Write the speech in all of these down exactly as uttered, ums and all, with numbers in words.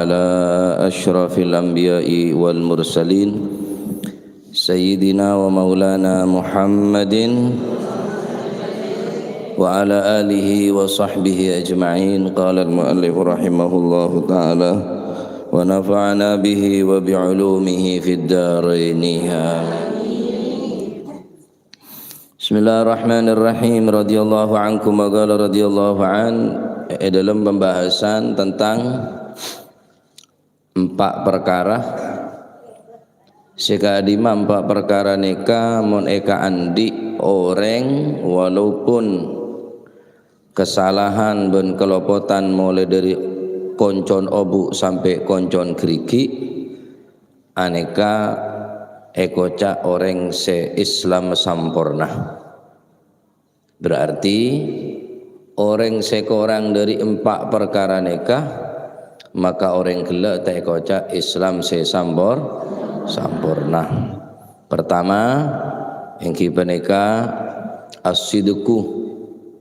على أشرف الأنبياء والمرسلين سيدنا ومولانا محمد وعلى آله وصحبه أجمعين. قال المؤلف رحمه الله تعالى ونفعنا به وبعلومه في الدارين آمين. Bismillahirrahmanirrahim. Radhiyallahu ankum wa qala radhiyallahu an. È dâlem pembahasan tentang empa' parkara. Sè ka'dimma empa' parkara nèka mon èkaandi' orèng, walaupun kasalahan bân kalopotan molaè dâri koncon obu' sampè' koncon ghârighi', anèka èkoca' orèng sè Islam samporna. Berarti, orèng sè korang dâri empa' parkara nèka, maka orèng ghellâ' ta' èkoca' Islam sè sampor-, samporna. Pertama, èngghi panèka as-sidqu,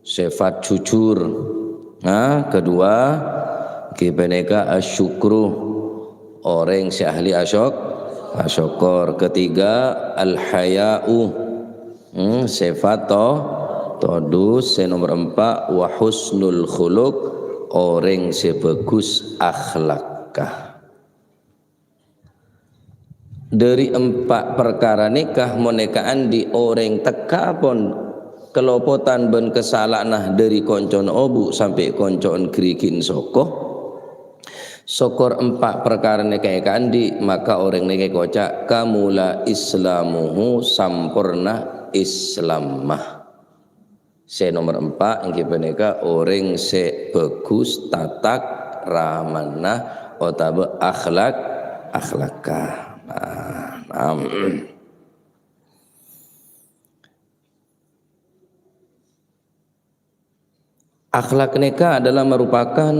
sifat jujur. Nah, kedua, èngghi panèka asyukru, orèng sè ahli asyok-, asyokor. Ketiga, al-haya'u, hmm, sifat to-, todus. Sè nomor empa', wa husnul khuluq, orèng sè bhâghus akhlakka. Dâri empa' parkara nèka, mon èkaandi' orèng tekka pon kalopotan bân kasala'anna dâri koncon obu' sampè' koncon ghârighi'en soko, sokor empa' parkara nèka èkaandi', maka orèng nèka èkoca' kamula islamuhu, samporna Islamma. Sè nomor empa' èngghi panèka orèng sè bhâghus tatak ramana otabâ akhlak-, akhlakka. Nah, nah. Akhlak nèka adalah merupakan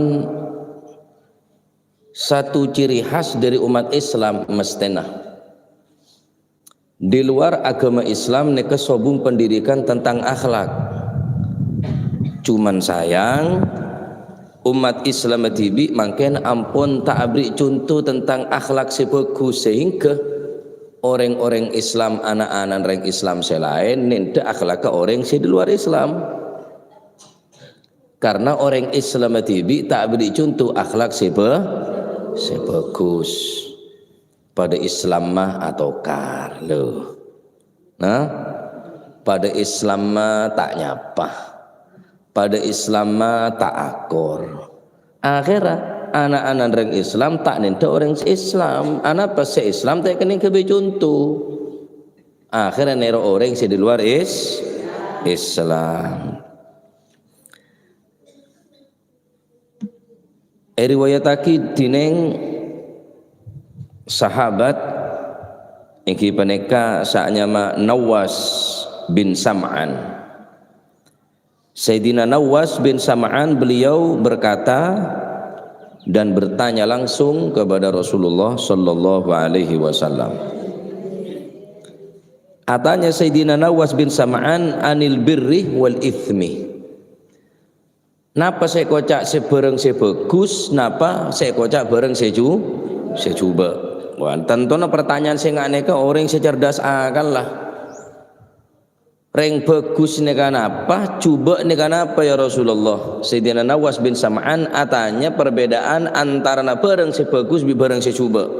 satu ciri khas dari umat Islam mestèna. Di luar agama Islam nèka sobung pendidikan tentang akhlak. Cuman sayang, umat Islam dhibi' mangkèn ampon ta' aberri' conto tentang akhlak sè bhâghus, sehingga orèng-orèng Islam, ana'-ana'na rèng Islam sè laèn, nèndhâ akhlakka orèng sè di luar Islam. Karna orèng Islam dhibi' ta' aberri' conto akhlak sè bhâ-, sè bhâghus. Padâ Islamma atokar, lho. Nah, padâ Islamma ta' nyapa. Padâ Islamma ta' akor. Akhèrra, ana'-ana'na rèng Islam ta' nèndhâ orèng sè Islam. Anapa sè Islam ta' kennèng ghâbây conto. Akhèrra nèro orèng sè di luar Is-, Islam. Èriwayattaghi dhinèng sahabat, èngghi panèka sè anyama Nawas bin Sam'an. Sayyidina Nawas bin Sam'an, beliau berkata dan bertanya langsung kepada Rasulullah sallallahu alaihi wasallam. Atanya Sayyidina Nawas bin Sam'an anil birri wal itsmi. Napa sè èkoca' sè bhârâng sè bhâghus, napa sè èkoca' bhârâng sè ju-, sè jhubâ'? Wah, tantona pertanyaan sè nga' nèka orèng sè cerdas akal la. Rèng bhâghus nèka napa, jhubâ' nèka napa, ya Rasulullah? Sayyidina Nawas bin Sam'an atanya perbedaan antarana bhârâng sè bhâghus bi' bhârâng sè jhubâ'.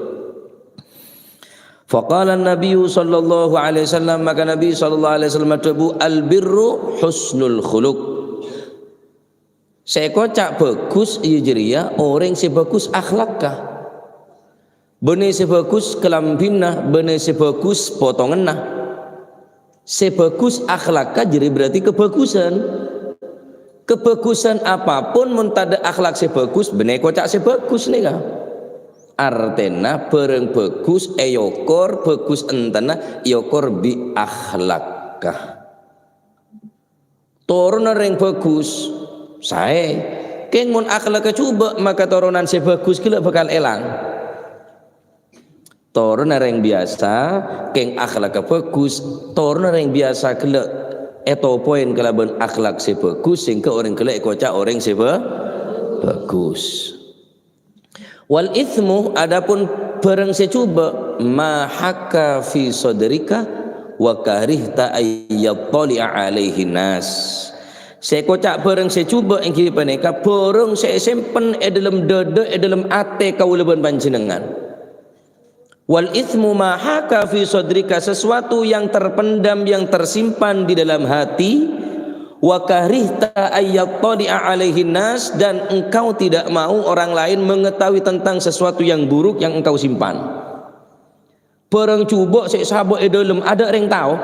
Faqala Nabiyyu sallallahu alaihi wasallam, maka Nabi sallallahu alaihi wasallam adhâbu, "Al birru husnul khuluq." Sè èkoca' bhâghus iyâ jârèya orèng sè bhâghus akhlakka. Bânnè sè bhâghus kalambhina, bânnè sè bhâghus potonganna. Sè bhâghus akhlakka jârèya berarti kabhâghusân. Kabhâghusân apapun mon tadâ' akhlak sè bhâghus, bânnè èkoca' sè bhâghus nèka. Artèna bhârâng bhâghus èokor, bhâghus èntenna èokor bi' akhlakka. Toronna rèng bhâghus, saè. Kèng mon akhlakka jhubâ', maka toronan sè bhâghus ghellâ' bhâkal èlang. Toronna rèng biyasa, kèng akhlakka bhâghus, toronna rèng biyasa ghellâ' ètopoè kalabân akhlak sè bhâghus, sehingga orèng ghellâ' èkoca' orèng sè bhâ-, bhâghus. Wal itsmu, adapun bhârâng sè jhubâ', ma hakka fi sadrika wa karihta ayyattali'a alaihi nas. Sè èkoca' bhârâng sè jhubâ' èngghi panèka bhârâng sè èsempen è dhâlem dhâdhâ, è dhâlem atè kaulâ bân panjhennengngan. Wal itsmu ma haka fi sadrika, sesuatu yang terpendam, yang tersimpan di dalam hati, wa karihta ayyattali'a alaihin nas, dan engkau tidak mau orang lain mengetahui tentang sesuatu yang buruk yang engkau simpan. Bhârâng jhubâ' sè sabâ' è dhâlem, adâ' rèng tao.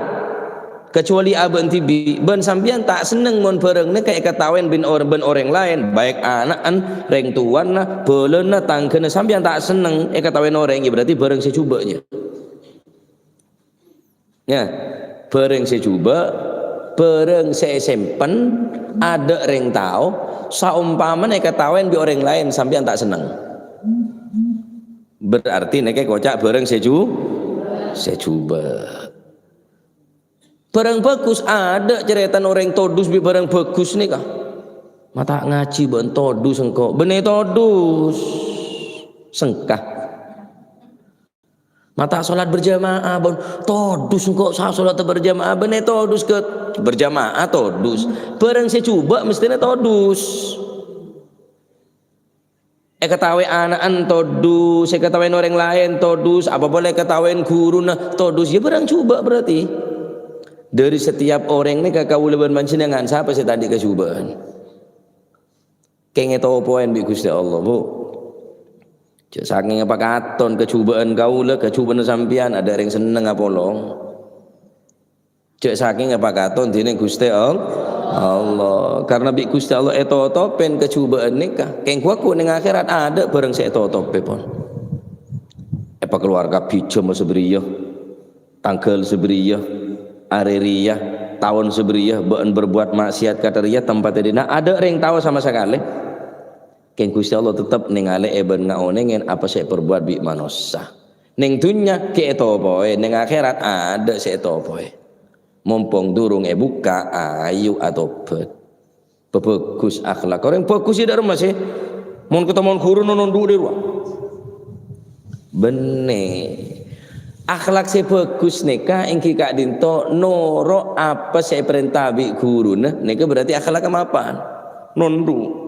Kecuali abâ'na dhibi', bân sampèyan ta' senneng mon bhârâng nèka èkataowèn bân or-, bân orèng laèn, baik ana'na, rèng towana, bhâlâna, tangghâna, sampèyan ta' senneng èkataowèn orèng, ya berarti bhârâng sè jhubâ' jâ. Ya, bhârâng sè jhubâ', bhârâng sè èsempen, adâ' rèng tao, saompamana èkataowèn bi' orèng laèn, sampèyan ta' senneng. Berarti nèka èkoca' bhârâng sè jhu-, sè jhubâ'. Bhârâng bhâghus, adâ' carètana orèng todus bi' bhârâng bhâghus nèka. "Ma' ta' ngajhi bâ'na todus engko'." Bânnè todus. Sengka. "Ma' ta' sholat berjamaah, bâ'na todus engko' sa-, sholat berjamaah." Bânnè todus kè berjamaah, todus. Bhârâng sè jhubâ' mesthèna todus. Èkataowè ana'na todus, èkataowè orèng laèn todus, apa polè èkataowè ghuruna todus, ya bhârâng jhubâ' berarti. Dhâri setiap orèng nèka kaulâ bân panjhennengngan, sapa sè tadâ' kajhubâ'ân? Kèng ètopowèn bi' Ghustè Allah, Bu. Jhâ' sakèng pakaton kajhubâ'ân kaulâ, kajhubâ'ânna sampèyan, adâ' rèng senneng apolong. Jhâ' sakèng èpakaton dhinèng Ghustè All-, Allah. Karena bi' Ghustè Allah ètotopèn kajhubâ'ân nèka. Kèng ghuwâ ghu nèng akhèrat adâ' bhârâng sè ètotopè pon. Èpakaluar kabbhi jhâmma sabâriyâ, tangghâl sabâriyâ, arè rèya, taon sabâriyâ, bâ'na berbuat maksiat ka dhâriyâ, tempatta dinna', adâ' rèng tao sama sakalè. Kèng Ghustè Allah tettep nèngalè'è bân ngaonèngè apa sè èparbuat bi' manossa. Nèng dhunnya ghi' ètopowè, nèng akhèrat adâ' sè ètopowè. Mompong durung èbukka', ayu atobhât. Pabhâghus akhlak. Orèng bhâghus sè dâ' remma sè. Mon katemmo ghuruna nondhu' dâri rowa. Bânnè. Akhlak sè bhâghus nèka èngghi ka'dinto noro' apa sè èparènta bi' ghuruna, nèka berarti akhlakka mapan. Nondhu'.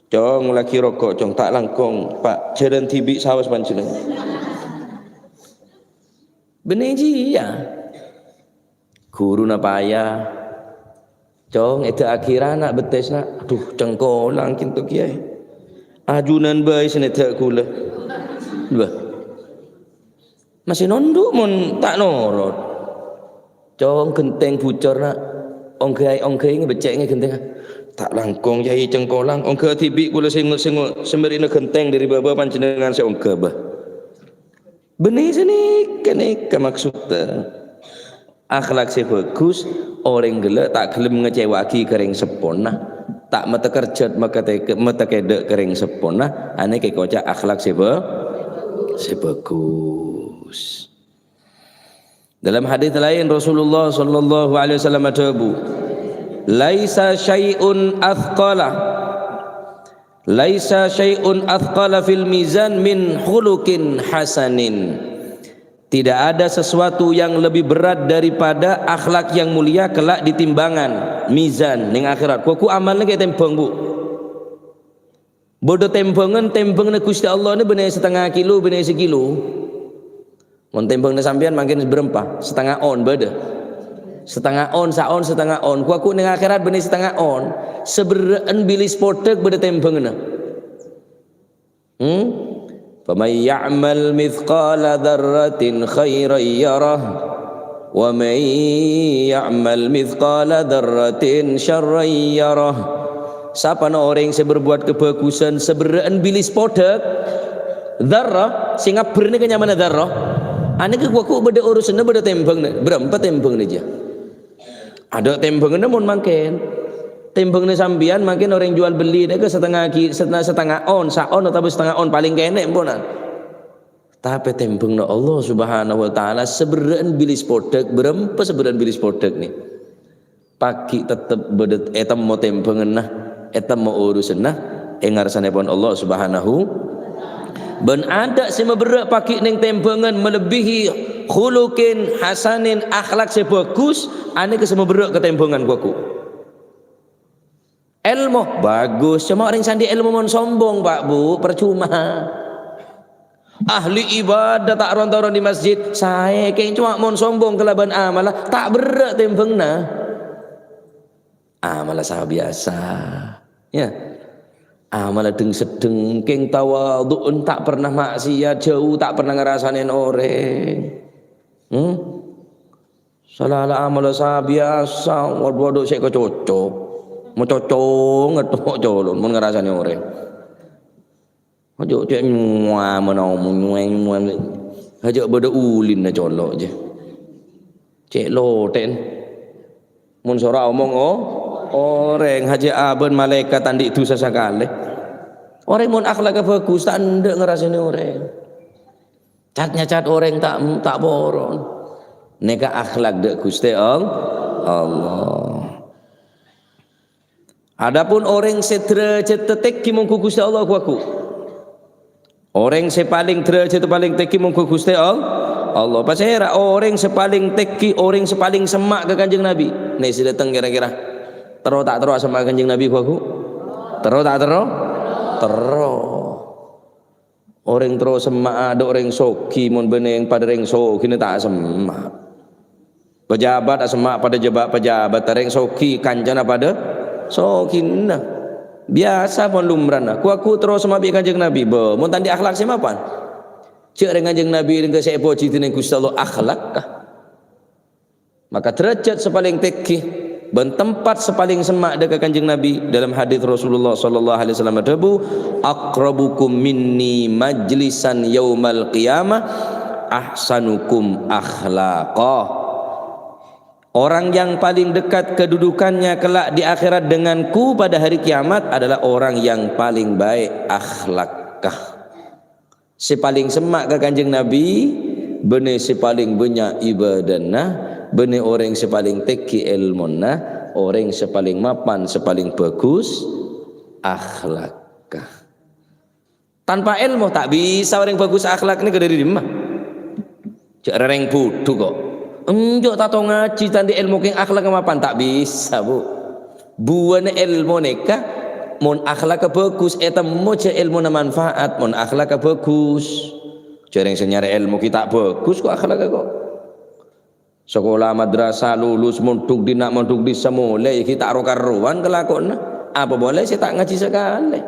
"Cong, laghi roko', Cong, ta' langkong, Pa', jhâlân dhibi' saos panjhennengngan." Bânnè jiyâ. Ghuruna paya. "Cong, èdâ'âghi ra na' bettèsna." "Adhu, cengkolang kènto, Kèyaè. Ajunan bhâi sè nèdâ' ghulâ." Bâh. Masih nondhu' mon ta' norot. "Cong, ghentèng bucor, Na'. Ongghâi, ongghâi ngè beccè' ngè ghentèngnga." "Ta' langkong, Kèyaè, cengkolang. Ongghâ dhibi' ghulâ sè ngo-, sè ngo-, sè marèna ghentèng dâri bâbâ panjhennengngan sè ongghâ, bâh." Bânnè sanèka, nèka maksodda. Akhlak sè bhâghus, orèng ghellâ' ta' ghellem ngacèwa'aghi ka rèng seppona, ta' matakerjhât makateke-, matakedda' ka rèng seppona, anèka èkoca' akhlak sè bhâ-, sè bhâghus. Dalam hadis laèn, Rasulullah sallallahu alaihi wasallam adhâbu, "Laisa syai'un athqala." "Laisa syai'un athqala fil mizan min khuluqin hasanin." Tidak ada sesuatu yang lebih berat daripada akhlak yang mulia kelak di timbangan, mizan, nèng akhèrat. Ghuwâ ghu amalna ghi' tèmbhâng, Bu. Bâdâ tèmbhângan, tèmbhânganna Ghustè Allah nè bânnè satengnga kilo, bânnè sakilo. Mon tèmbhânganna sampèyan mangkèn bârâmpa? Satengnga on bâdâ. Satengnga on, saon, satengnga on. Ghuwâ ghu nèng akhèrat bânnè satengnga on. Saberrâ'ân bilis podhâk bâdâ tèmbhânganna. Hmm? "Faman ya'mal mithqala dzarratin khairan yarah, wa man ya'mal mithqala dzarratin syarran yarah." Sapana orèng sè berbuat kabhâghusân saberrâ'ân bilis podhâk, dzarrah, sè ngabbher nèka nyamana dzarrah. Anèka ghuwâ ghu bâdâ urusanna, bâdâ tèmbhânganna. Bârâmpa tèmbhânganna jiyâ? Adâ' tèmbhânganna mon mangkèn. Tèmbhânganna sampèyan mangkèn orèng jual beli nèka satengnga gi-, satengnga, satengnga on, saon otabâ satengnga on palèng kènè' emponan. Tapè tèmbhânganna Allah Subhanahu wa Ta'ala saberrâ'ân bilis podhâk, bârâmpa saberrâ'ân bilis podhâk nè. Pagghi' tettep bâdâ ètemmo tèmbhânganna, ètemmo urusanna, è ngarsanèpon Allah Subhanahu. Bân adâ' sè maberrâ' paghi' neng tèmbhângan malebbihi khuluqin hasanin, akhlak sè bhâghus, anèka sè maberrâ' ka tèmbhângan, ghu-lagghu'. Èlmo, bhâghus. Coma orèng sè andi' èlmo mon sombong, Pak, Bu, parcoma. Ahli ibadah ta' ron-toron è masjid, saè, kèng coma mon sombong kalabân amalla, ta' berrâ' tèmbhânganna. Amalla sabiyasa. Ya. Amalla dheng-seddheng, kèng tawadhu'en, ta' pernah maksiat, jhâu, ta' pernah ngarasanè orèng. Hmm? Sala-la amalla sabiyasa, wadhu-wadhu sè kacocok. Macocong ngetok colon, mon ngarasanè orèng. Aja cè' nyuwa menawa nyuwa-nyuwa. Aja bâdâ ulinna colo' jâ. Cè' lotè'en. Mon sora omong, oh, orèng haji abân malaèkat andi' dhusa sakalè. Orèng mon akhlakka bhâghus, ta' endâ' ngarasanè orèng. Cat-nyacat orèng ta', ta' poron. Nèka akhlak dâ' Ghustè All-, Allah. Adapun orèng sè dârâjhâddhâ tèngghi mongghu Ghustè Allah, ghu-lagghu'. Orèng sè palèng dârâjhâddhâ palèng tèngghi mongghu Ghustè All-, Allah. Pasèra orèng sè palèng tèngghi, orèng sè palèng semma' ka Kanjeng Nabi? Nè sè dâteng kèra-kèra. Terro ta' terro asemma' ka Kanjeng Nabi, ghu-lagghu'? Terro ta' terro? Terro. Orèng terro semma'a dâ' orèng soghi, mon bânnè padâ rèng soghina ta' semma'. Pejabat asemma' padâ jhâbâ' pejabat, rèng soghi kancana padâ soghina. Biyasa pon lumrana. Ghu-lagghu' terro semma' bi' Kanjeng Nabi. Bâ, mon ta' andi' akhlak sè mapan? Jhâ' rèng Kanjeng Nabi rèng sè èpojhi dhinèng Ghustè Allah akhlakka. Maka dârâjhât sè palèng tèngghi bân tempat sè palèng semma' dâ' ka Kanjeng Nabi, dalam hadits Rasulullah sallallahu alaihi wasallam adhâbu, "Aqrabukum minni majlisan yaumal qiyamah ahsanukum akhlaqa." Orang yang paling dekat kedudukannya kelak di akhirat denganku pada hari kiamat adalah orang yang paling baik akhlaknya. Sè palèng semma' ka Kanjeng Nabi, bânnè sè palèng bânnya' ibâdâna, bânnè orèng sè palèng tèngghi èlmona, orèng sè palèng mapan, sè palèng bhâghus akhlakka. Tanpa èlmo ta' bisa orèng bhâghus akhlak nèka dâri dimma? Jhâ' rèng budhu kok. Enjâ' tanto ngajhi ta' andi' èlmo kèng akhlak mapan, ta' bisa, Bu. Buwâna èlmo nèka, mon akhlakka bhâghus, ètemmo jhâ' èlmona manfaat, mon akhlakka bhâghus. Jhâ' rèng sè nyarè èlmo ghi' ta' bhâghus kok akhlakka kok. Sakola madrasah lulus, mondhuk dinna', mondhuk dissa' molè, ghi' ta' ro-karowan kalakowanna. Apa polè sè ta' ngajhi sakalè?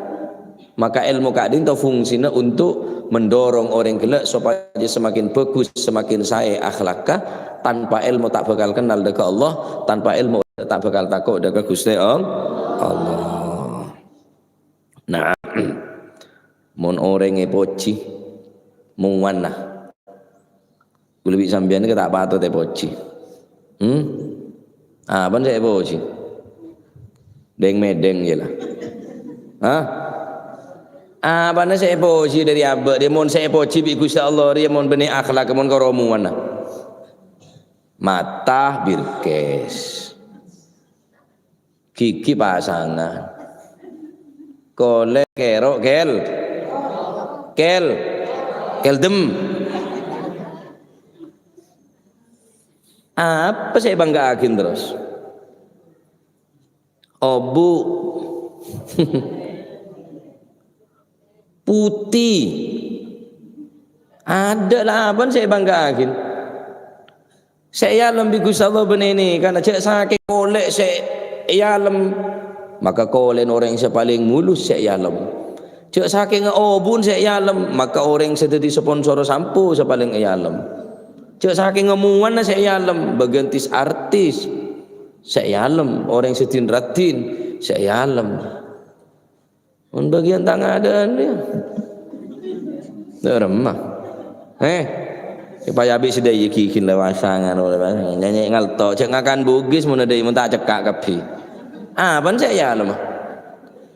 Maka èlmo ka'dinto fungsina untuk mendorong orèng ghellâ' sopajâ semakin bhâghus, semakin saè akhlakka. Tanpa èlmo ta' bhâkal kennal dâ' ka Allah, tanpa èlmo ta' bhâkal tako' dâ' ka Ghustè All-, Allah. Nah, mon orèng èpojhi, mowana. Kaulâ bi' sampèyan nèka ta' patot èpojhi. Hmm? Apana sè èpojhi? Dèng-mèdèng, yâ la. Hah? Apana sè èpojhi dâri abâ'? Dâ' mon sè èpojhi bi' Ghustè Allah rèya mon bânnè akhlak, mon karo mowana. Mata birkes. Ghighi pasangan. Kolè' kèro' kèl-, kèl-, kèldem. Apa sè èbângga'aghi terros? Obu'. Putih. Adâ' la apana sè èbângga'aghi. Sè èalem bi' Ghustè Allah bânnè nèka, jhâ' sakèng kolè' sè èalem, maka kolè'na orèng sè palèng mulus sè èalem. Jhâ' sakèngnga obu'na sè èalem, maka orèng sè dhâddhi sponsor sampo sè palèng èalem. Jhâ' sakèngnga mowana sè èalem, bâgiyân tis-artis sè èalem, orèng sè din-raddhin sè èalem. Mon bâgiyân tang adâ'ân, yâ. Dâ' remma. Eh, èpayabi' sè dâi' ghighin la pasangan, la pasangan. Nyè'-nyè' ngalto, jhâ' ngakan Bugis mon dâi' mon ta' cekka' kabbhi. Apana sè èalem?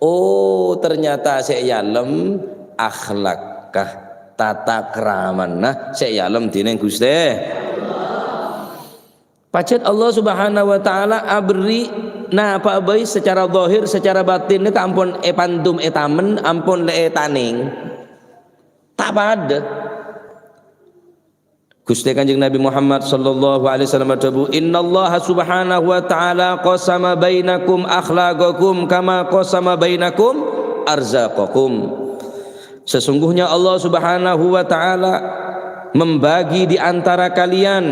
Oh, ternyata sè èalem akhlakka, tata kramana sè èalem dhinèng Ghustè. Pajhât Allah Subhanahu wa Ta'ala aberri' napa'a bhâi secara zahir, secara batin nèka ampon èpandum, ètamen, ampon lè ètanèng. Ta' padâ. Ghustè Kanjeng Nabi Muhammad sallallahu alaihi wasallam adhâbu, "Innallaha subhanahu wa ta'ala qasama bainakum akhlaqakum kama qasama bainakum arzaqakum." Sesungguhnya Allah Subhanahu wa Ta'ala membagi di antara kalian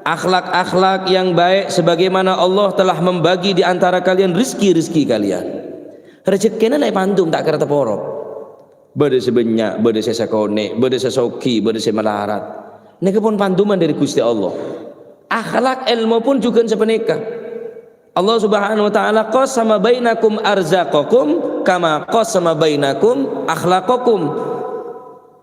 akhlak-akhlak yang baik sebagaimana Allah telah membagi di antara kalian rezeki-rezeki kalian. Rejekkèna la èpandum ta' kèra taporok. Bâdâ sè bânnya', bâdâ sè sakonè', bâdâ sè soghi, bâdâ sè malarat. Nèka pon panduman dâri Ghustè Allah. Akhlak, èlmo pon jhughân sapanèka. Allah Subhanahu wa Ta'ala qasama bainakum arzaqakum kama qasama bainakum akhlaqakum.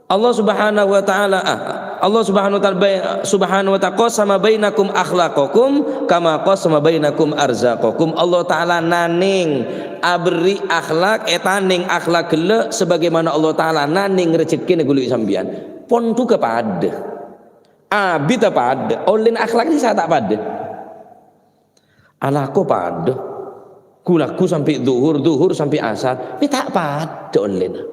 Allah Subhanahu wa Ta'ala, ah, Allah Subhanahu wa Ta'ala bai-, Subhanahu wa Ta'ala qasama bainakum akhlaqakum kama qasama bainakum arzaqakum. Allah Ta'ala nanèng aberri' akhlak, ètanèng akhlak ghellâ' sebagaimana Allah Ta'ala nanèng rejekkèna ghulâ bi' sampèyan. Pon dhughâ padâ. Abiddhâ padâ, ollèna akhlak sè ta' padâ. Alako padâ. Ghu-lagghu sampè' dhuhur, dhuhur sampè' asar. Mè' ta' padâ ollèna.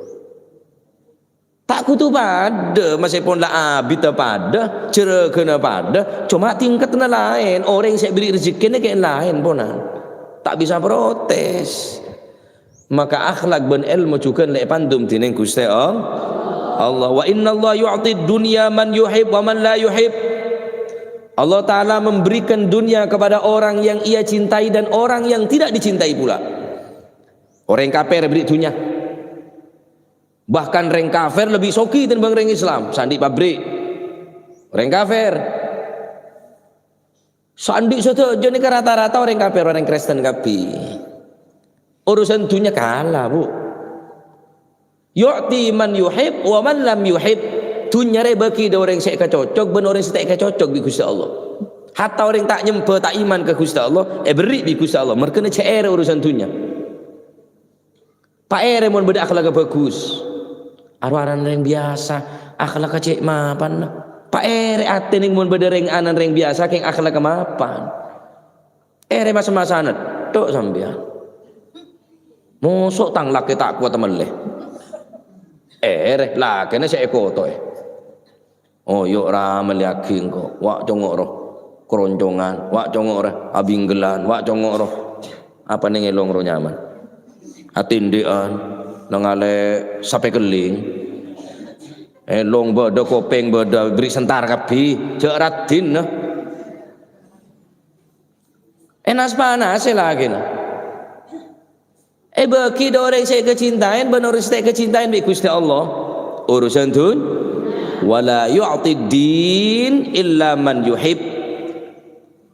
Ta' kodhu padâ, maskèpon la abiddhâ padâ, jhârâghânna padâ, coma tingkaddhâ laèn, orèng sè èberri' rejekkèna kèng laèn, ponan. Ta' bisa protes. Maka akhlak bân èlmo jhughân la èpandum dhinèng Ghustè All-, Allah. "Wa innallaha yu'tid dunya man yuhib wa man la yuhib." Allah Ta'ala memberikan dunia kepada orang yang ia cintai dan orang yang tidak dicintai pula. Orèng kafir èberri' dhunnya. Bahkan rèng kafir lebbi soghi tèmbhâng rèng Islam, sè andi' pabrik. Orèng kafir. Sè andi' sadhâjâ nèka rata-rata orèng kafir, orèng Kristen kabbhi. Urusan dhunnya kala, Bu. Yu'ti man yuhib wa man lam yuhib. Dhunnya rè èbâghi dâ' orèng sè èkacocok bân orèng sè ta' èkacocok bi' Ghustè Allah. Hatta orèng ta' nyembhâ, ta' iman ka Ghustè Allah, èberri' bi' Ghustè Allah. Marghâna jhâ' èrè urusan dhunnya. Paèrè mon bâdâ akhlakka bhâghus. Arowa ana'na rèng biyasa, akhlakka cè' mapan. Paèrè atèna mon bâdâ rèng ana'na rèng biyasa, kèng akhlakka mapan. Èrè mas-masana, tho' sampèyan. Moso' tang lakè ta' kowat mellè. Èrè, lakèna sè èkoto'è. Oh, yo' ra mellèyaghi engko'. Wa' congo' ro. Keroncongan, wa' congo' ro. Abinggelan, wa' congo' ro. Apa neng èlong ro nyaman? Atèndhâ'ân, nangale sapè kelling. Èlong bâdâ, kopèng bâdâ, bri' sentar kabbhi. Jhâ' raddhin, nah. Ènas-panasè lakèna. Èbâghi dâ' orèng sè èkacintaè bân orèng sè ta' èkacintaè bi' Ghustè Allah. Urusan dhun-, "Wa la yu'tid din illa man yuhib."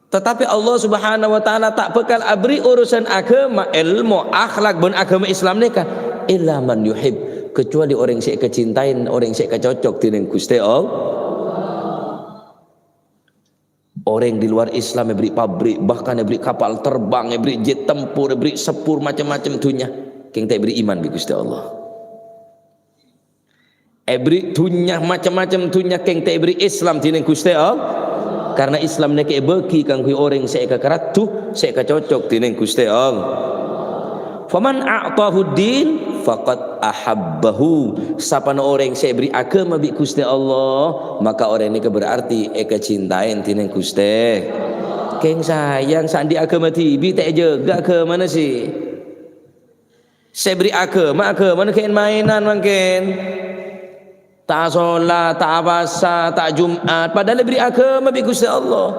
Tetapi Allah Subhanahu wa Ta'ala ta' bhâkal aberri' urusan aghâma, èlmo, akhlak, bân aghâma Islam nèka, "illa man yuhib," kecuali orèng sè èkacintaè, orèng sè èkacocok dhinèng Ghustè Allah. Orèng di luar Islam èberri' pabrik, bahkan èberri' kapal terbang, èberri' jet tempur, èberri' sepur, macem-macem dhunnya. Kèng ta' èberri' iman bi' Ghustè Allah. Èberri' dhunnya, macem-macem dhunnya, kèng ta' èberri' Islam dhinèng Ghustè Allah. Karena Islam nèka èbâghi kaangghuy orèng sè èkakaradu, sè èkacocok dhinèng Ghustè Allah. "Faman a'tahu din faqad ahabbahu." Sapana orèng sè èberri' aghâma bi' Ghustè Allah, maka orèng nèka berarti èkacintaè dhinèng Ghustè. Kèng sayang, sè andi' aghâma dhibi' ta' èjâgâ aghâmana sè. Sè èberri' aghâma, aghâmana kèng maènan mangkèn. Ta' asolat, ta' apasa, ta' Jum'at, padahal la èberri' aghâma bi' Ghustè Allah.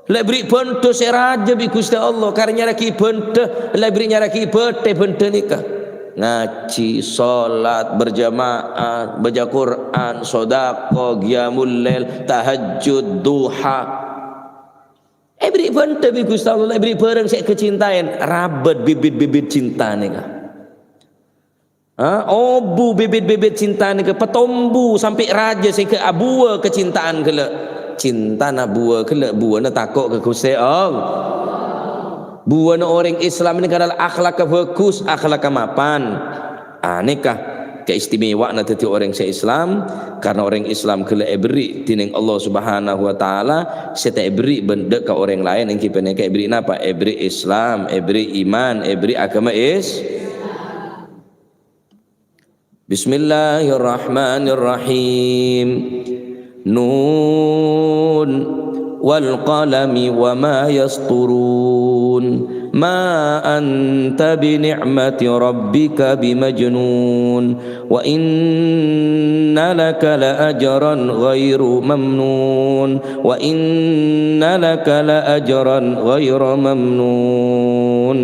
La èberri' bhândhâ sè rajâ bi' Ghustè Allah, karè nyarèaghi bhândhâ, la èberri' nyarèaghi bhâdhâ bhândhâ nèka. Ngajhi, solat, berjamaah, baca Qur'an, sodaqoh, qiyamul lail, tahajjud, duha. Èberri' bhândhâ bi' Ghustè Allah, la èberri' bhârâng sè èkacintaè, rabât bibit-bibit cinta nèka. Ha, obu bibit-bibit cinta nèka patombu sampè' rajâ sè abuwâ kacintaan ghellâ'. Cintana buwâ ghellâ', buwâna tako' ka Ghustè Allah. Buwâna orèng Islam nèka adalah akhlakka bhâghus, akhlakka mapan. Ah, nèka kaistimewaanna dhâddhi orèng sè Islam, karna orèng Islam ghellâ' èberri' dhinèng Allah Subhanahu wa Ta'ala, sè ta' èberri' bân dâ' ka orèng laèn, èngghi panèka èberri' napa? Èberri' Islam, èberri' iman, èberri' aghâma Is-, Bismillahirrahmanirrahim. Nun wal qalami wa ma yasturun. Ma anta bi ni'mati rabbika bimajnun. Wa inna laka la ajran ghairu mamnun. Wa inna laka la ajran ghairu mamnun.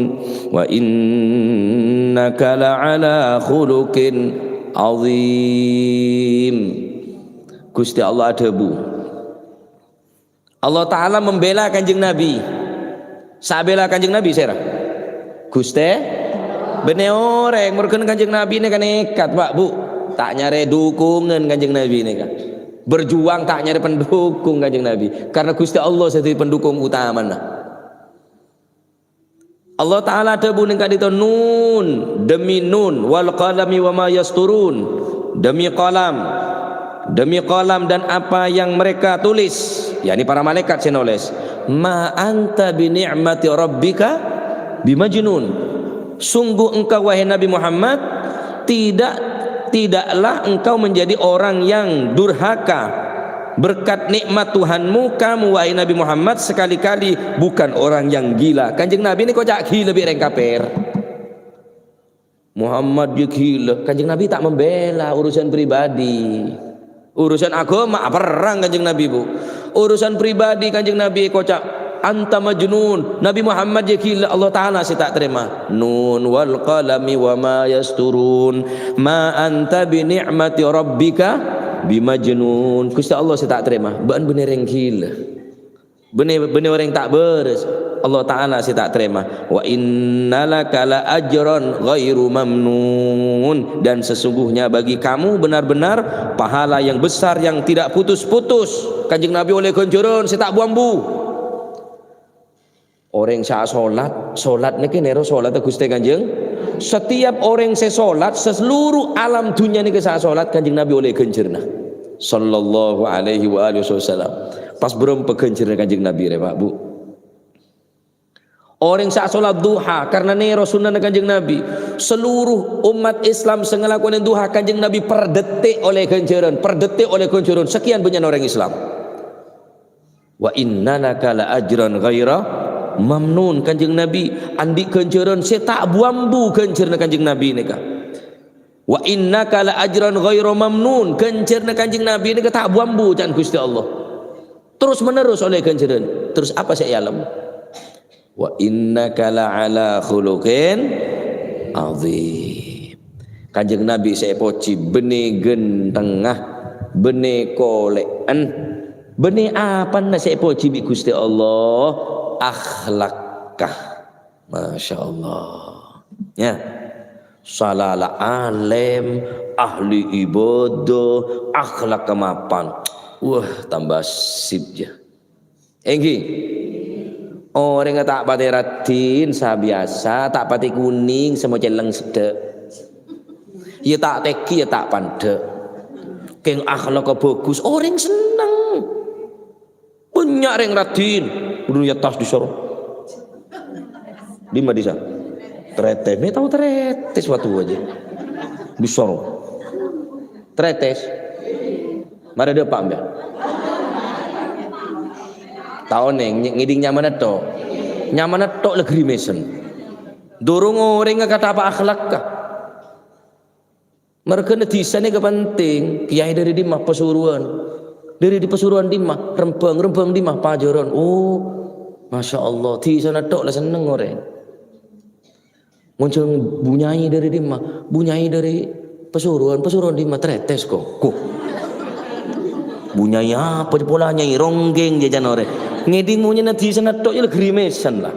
Wa innaka la'ala khuluqin azim. Gusti Allah adhâbu. Allah Ta'ala membela Kanjeng Nabi. Sè abhilâ Kanjeng Nabi sèra? Ghustè. Bânnè orèng, morghâna Kanjeng Nabi nèka nèkat, Pak, Bu. Ta' nyarè dhukungan Kanjeng Nabi nèka. Berjuang ta' nyarè pendukung Kanjeng Nabi. Karena Gusti Allah sè dhâddhi pendukung utamana. Allah Ta'ala adhâbu nèng ka'dinto, "Nun, demi nun, wal qalami wa ma yasturun, demi qalam, demi qalam dan apa yang mereka tulis," yakni para malaikat sè nolès, "ma anta bi ni'mati rabbika bimajnun." Sungguh engkau, wahai Nabi Muhammad, tidak, tidaklah engkau menjadi orang yang durhaka berkat nikmat Tuhanmu, kamu, wahai Nabi Muhammad, sekali-kali bukan orang yang gila. Kanjeng Nabi nèko ca' gila bi' rèng kafir. Muhammad ya gila. Kanjeng Nabi ta' membela urusan pribadi. Urusan agama, aperrang Kanjeng Nabi, Bu. Urusan pribadi Kanjeng Nabi èkoca', "Anta majnun." Nabi Muhammad ya gila, Allah Ta'ala sè ta' tarèma. "Nun wal qalami wa ma yasturun. Ma anta bi ni'mati rabbika bimajnun." Gusti Allah sè ta' tarèma. Bâ'na bânnè rèng gila. Bânnè, bânnè orèng ta' bârâs. Allah Ta'ala sè ta' tarèma. "Wa inna laka la ajran ghairu mamnun." Dan sesungguhnya bagi kamu benar-benar pahala yang besar yang tidak putus-putus. Kanjeng Nabi ollè ghânjhârân sè ta' bu-ambu. Orèng sè asolat, solat nèkè nèro solatta Ghustè Kanjeng. Setiap orèng sè solat, seluruh alam dunya nèkè sè asolat, Kanjeng Nabi ollè ghânjhârânna. Sallallahu alaihi wa alihi wasallam. Pas bârâmpa ghânjhârânna Kanjeng Nabi rè, Pak, Bu. Orèng sè asolat duha karena nèro sunnana Kanjeng Nabi. Seluruh umat Islam sè ngalakonè duha Kanjeng Nabi per detik ollè ghânjhârân, per detik ollè ghânjhârân. Sekian bânnya'na orèng Islam. "Wa inna laka la ajran ghaira mamnun." Kanjeng Nabi andi' ghânjhârân sè ta' bu-ambu ghânjhârânna Kanjeng Nabi nèka. "Wa innaka la ajran ghaira mamnun." Ghânjhârânna Kanjeng Nabi nèka ta' bu-ambu ca'na Ghustè Allah. Terus menerus ollè ghânjhârân. Terus apa sè èalem? "Wa innaka la ala khuluqin azim." Kanjeng Nabi sè èpojhi bânnè ghântengnga, bânnè kolè'en, bânnè apana sè èpojhi bi' Ghustè Allah? Akhlakka. Masya Allah. Ya. Sala la alèm, ahli ibadah, akhlakka mapan. Wah, tambah sip jâ. Èngghi. Orèngnga ta' patè raddhin, sabiyasa, ta' patè kunèng, sè mo celleng seddhâ'. Iyâ ta' tèngghi, iyâ ta' pandhâ'. Kèng akhlakka bhâghus, orèng senneng. Bânnya' rèng raddhin, ghudhuwâ tas dhisoro. Dimma dhisa? Trètès, mè' tao trètès, watu ajâ. Dhisoro. Trètès. Marè dâpa' mbiyân. Tao nèng, ny-, ngèdhing nyamana tho'. Nyamana tho' la grimesen. Durung orèngnga katapa akhlakka. Marghâna dhisa nèka penting. Kèyaè dâri dimma? Pasuruan. Dâri di-, pasuruan dimma? Rembhâng. Rembhâng dimma? Pajhârân. Oh, Masya Allah. Dhisana tho' la senneng orèng. Mon jhâng bu nyai dâri dimma? Bu nyai dâri Pasuruan. Pasuruan dimma? Trètès, ko. Ko. Bu nyai apa pola nyai ronggeng jhâjhân orèng. Ngèdhing monyèna dhisana tho' iyâ la grimesen la.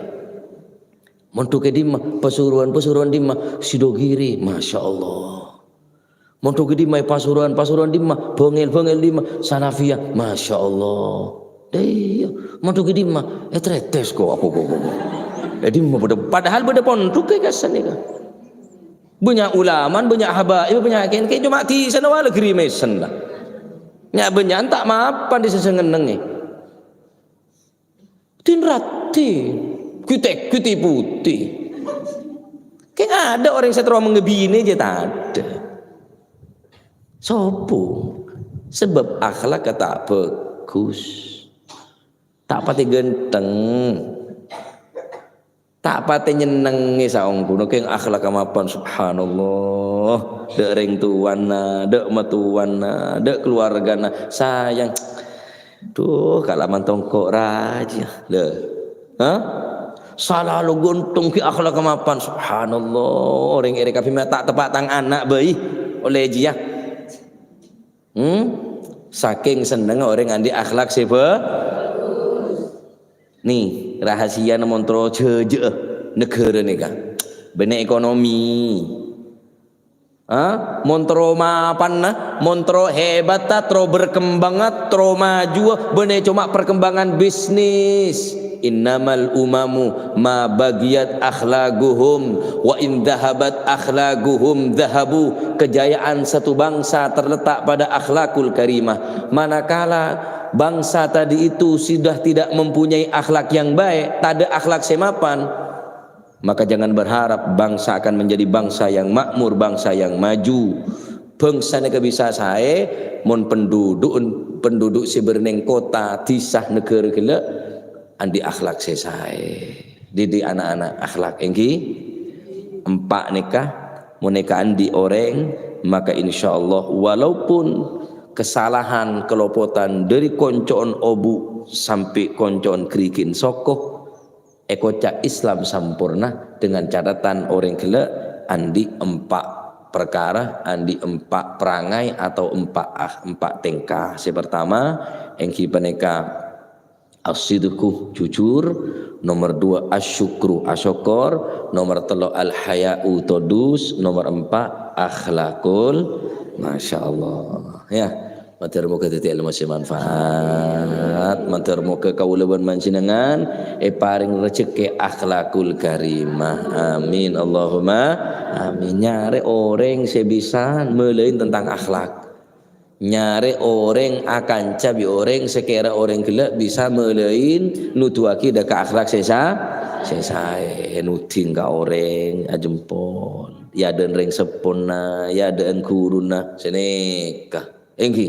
Monḍhukkè dimma? Pasuruan. Pasuruan dimma? Sidogiri. Masya Allah. Monḍhukkè dimma? È Pasuruan. Pasuruan dimma? Bângèl. Bângèl dimma? Salafiyah. Masya Allah. Iyâ, monḍhukkè dimma? È Trètès, ko. Apa, ko, ko, ko. È dimma bâḍâ, padahal bâḍâ ponḍhukkè kassa' nèka. Bânnya' ulaman, bânnya' habaib, bânnya' kèn-, kèn coma dhisana wala grimesen la. Nya' bânnya'an ta' mapan dhisana sè ngennengngè. Din raddhin, kutek-, kutiputi. Kèng ada orèng sè terro mangabinè jâ tadâ'. Sobung. Sebab akhlak ta' bagus. Ta' pate ganteng. Ta' pate nyennengngè saongghuna, kèng akhlak mapan, subhanallah. Dâ' rèng towana, dâ' matowana, dâ' kaluwargana, sayang. Duh, kalaman tongko' rajâ. Lho. Hah? Salalu ganteng ghi' akhlak mapan, subhanallah. Orèng èrè kabhi ma' ta' teppa' tang ana' bhâi. Ollè jiyâ. Hmm? Sakèng sennengnga orèng andi' akhlak sè ba-, ni, rahasiana mon terro jhâjhâ'â naghârâ nèka. Bânnè ekonomi. Ha? Mon terro mapanna, mon terro hebatta, terro berkembangnga, terro majuwâ, bânnè coma perkembangan bisnis. Innamal umamu ma bagiyat akhlaquhum, wa in dhahabat akhlaquhum dhahabu. Kejayaan satu bangsa terletak pada akhlakul karimah. Manakala bangsa tadi itu sudah tidak mempunyai akhlak yang baik, tadâ' akhlak sè mapan, maka jangan berharap bangsa akan menjadi bangsa yang makmur, bangsa yang maju. Bangsa nèka bisa saè mon penduduk, penduduk sè bâdâ neng kota, dhisa, naghârâ ghellâ' andi' akhlak sè saè. Didik anak-anak akhlak ènggi empa' nèka, mon nèka andi' orèng, maka insyaallah walaupun kesalahan, kelopotan dâri konco'en obu' sampè' konco'en ghârighi'en soko, èkoca' Islam samporna dengan catatan orèng ghellâ' andi' empa' parkara, andi' empa' perangai atau empa' ah-, empa' tèngka. Sè partama, ènggi panèka as-sidqu, jujur. Nomor dua, asy-syukru, asokkor. Nomor tello', al-haya'u, todus. Nomor empa', akhlakul, masyaallah. Ya, mator moghâ dhâddhi èlmo sè manfaat. Mator moghâ kaulâ bân panjhennengngan èparèng rejhekkè akhlakul karimah. Amin, Allahumma amin. Nyarè orèng sè bisa malaè tentang akhlak. Nyarè orèng akanca bi' orèng sè kèra orèng ghellâ' bisa malaè nodhuwâghi dâ' ka akhlak sè sa-, sè saè. Nodhing ka orèng ajempol. È adâ'na rèng seppona, è adâ'na ghuruna, sè nèka. Ènggi.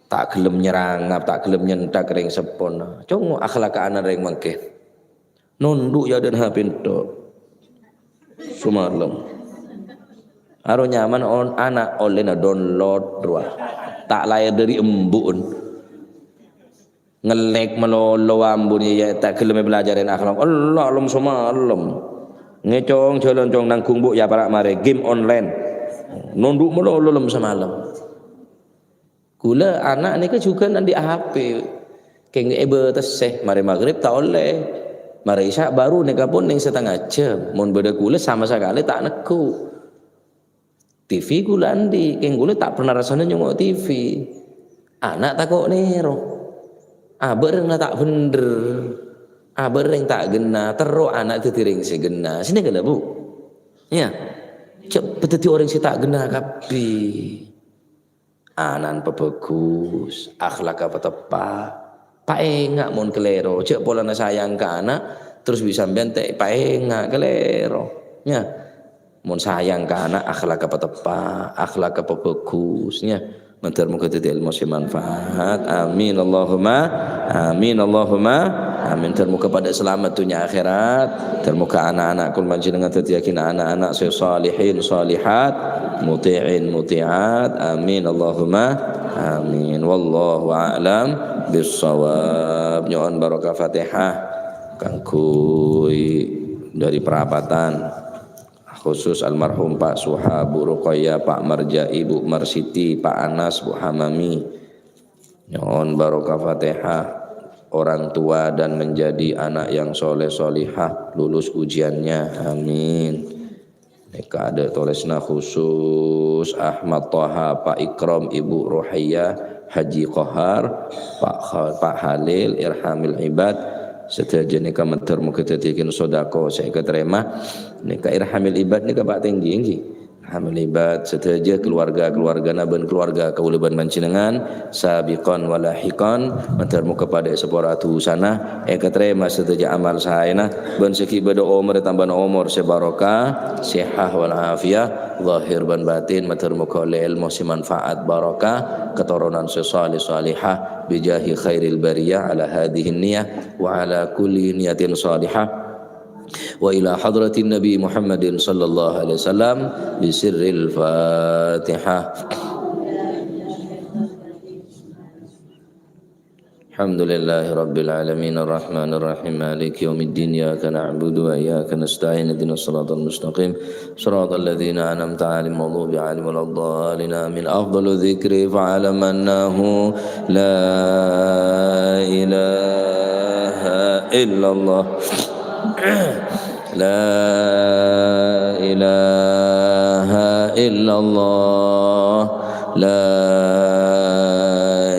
Ta' ghellem nyerangap, ta' ghellem nyenthak rèng seppona. Congo' akhlaka'anna rèng mangkèn. Nondhu' è adâ'na H P ento'. Samalem. Aro nyaman on-, ana' ollèna download rowa. Ta' lahir dâri embu'en. Ngellèk malolo ambun, iyâ, ta' ghellem èpalajârè akhlak. Ella lem samalem. Ngècong jhâlân cong nangghung bu' ya para' marè game online. Nondhu' malolo lem samalem. Kaulâ ana' nèka jhughân andi' H P. Kèng èbâtessè, marè maghrib ta' ollè. Marè isya baru nèka pon neng satengnga jhâm. Mon bâdâ kaulâ sama sakalè ta' neggu'. T V kaulâ andi', kèng kaulâ ta' pernah rassana nyongngo' T V. Ana' tako' nèro. Abâ' rèng la ta' bhendher. Abâ' rèng ta' ghenna, terro ana' dhâddhi rèng sè ghenna. Sè nèka la, Bu. Iyâ. Jhâ' dhâddhi orèng sè ta' ghenna kabbhi. Ana'na pabhâghus, akhlakka pateppa'. Paènga' mon kalèro, jhâ' polana sayang ka ana', terros bi' sampèyan ta' paènga' kalèro. Nya, mon sayang ka ana', akhlakka pateppa', akhlakka pabhâghus, nya. Mandhâr moghâ dhâddhi èlmo sè manfaat. Amin, Allahumma amin, Allahumma amin. Dhâr moghâ padâ salamet dhunnya akhèrat. Dhâr moghâ ana'-ana' kaulâ panjhennengngan dhâddhiyâghin ana'-ana' sè shalihin, shalihat, muthi'in, muthi'at. Amin, Allahumma amin. Wallahu a'lam bissawab. Nyo'on barokah Fatihah kaangghuy dâri parapatan. Khusus almarhum Pak Suha, Bu Ruqayyah, Pak Marja, Ibu Marsiti, Pak Anas, Bu Hamami. Nyo'on barokah Fatihah. Orang tua dan menjadi anak yang soleh solihah, lulus ujiannya. Amin. Nèka adâ' tolèsanna khusus Ahmad Toha, Pak Ikram, Ibu Rohaya, Haji Kohar, Pak Kha-, Pak Halil, Irhamil Ibad. Sadhâjâ nèka mandhâr moghâ dhâddhiyâghin sodako sè èkatarèma. Nèka Irhamil Ibad nèka Pak Tenggi, ènggi. Hamil ibad sadhâjâ, kaluwarga-kaluwargana bân kaluwarga kaulâ bân panjhennengngan, sabiqan wa lahiqan, mandhâr moghâ paḍâ èsapora dhusana, èkatarèma sadhâjâ amal saèna, bân sè ghi' bâḍâ omor ètambâna omor sè barokah, sihah wal afiyah, zahir bân batin, mandhâr moghâ ollè èlmo sè manfaat barokah, katoronan sè saleh salehah, bijahi khairil bariyah ala hadhihi niyah wa ala kulli niyatin salihah. Wa ila hadratin Nabi Muhammadin sallallahu alaihi wasallam bi sirril Fatihah. Alhamdulillahi rabbil alamin, arrahmanir rahim, maliki yaumiddin, iyyaka na'budu wa iyyaka nasta'in, ihdinas siratal mustaqim, siratal ladzina an'amta 'alaihim, ghairil maghdubi 'alaihim waladdallin, amin. Afdalu dzikri fa'alam annahu la ilaha illallah. La ilaha illallah. La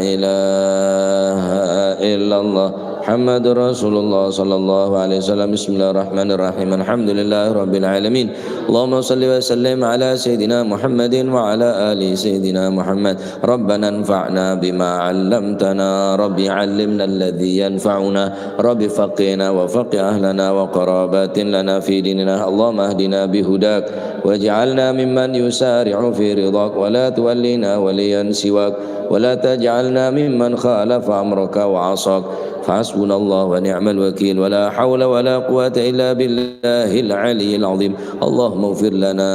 ilaha illallah. Muhammadur Rasulullah sallallahu alaihi wasallam. Bismillahirrahmanirrahim. Alhamdulillahi rabbil alamin. Allahumma salli wa sallim ala sayyidina Muhammadin wa ala ali sayyidina Muhammad. Rabbana anfa'na bima 'allamtana. Rabbi 'allimna alladzi yanfa'una. رب فقهنا وفقه أهلنا وقرابات لنا في ديننا. اللهم اهدنا بهداك واجعلنا ممن يسارع في رضاك ولا تولنا وليا سواك ولا تجعلنا ممن خالف أمرك وعصاك. فحسبنا الله ونعم الوكيل ولا حول ولا قوة إلا بالله العلي العظيم. اللهم اغفر لنا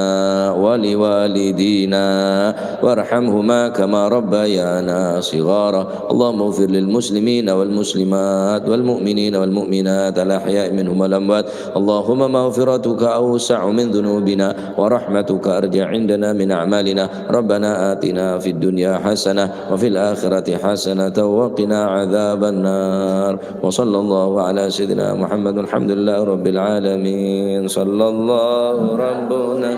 ولوالدينا وارحمهما كما ربيانا صغارا. اللهم اغفر للمسلمين والمسلمات والمؤمنين والمؤمنات الأحياء منهم والأموات. اللهم مغفرتك أوسع من ذنوبنا ورحمتك أرجى عندنا من أعمالنا. ربنا آتنا في الدنيا حسنة وفي الآخرة حسنة وقنا عذاب النار. وصلى الله على سيدنا محمد. الحمد لله رب العالمين. صلى الله ربنا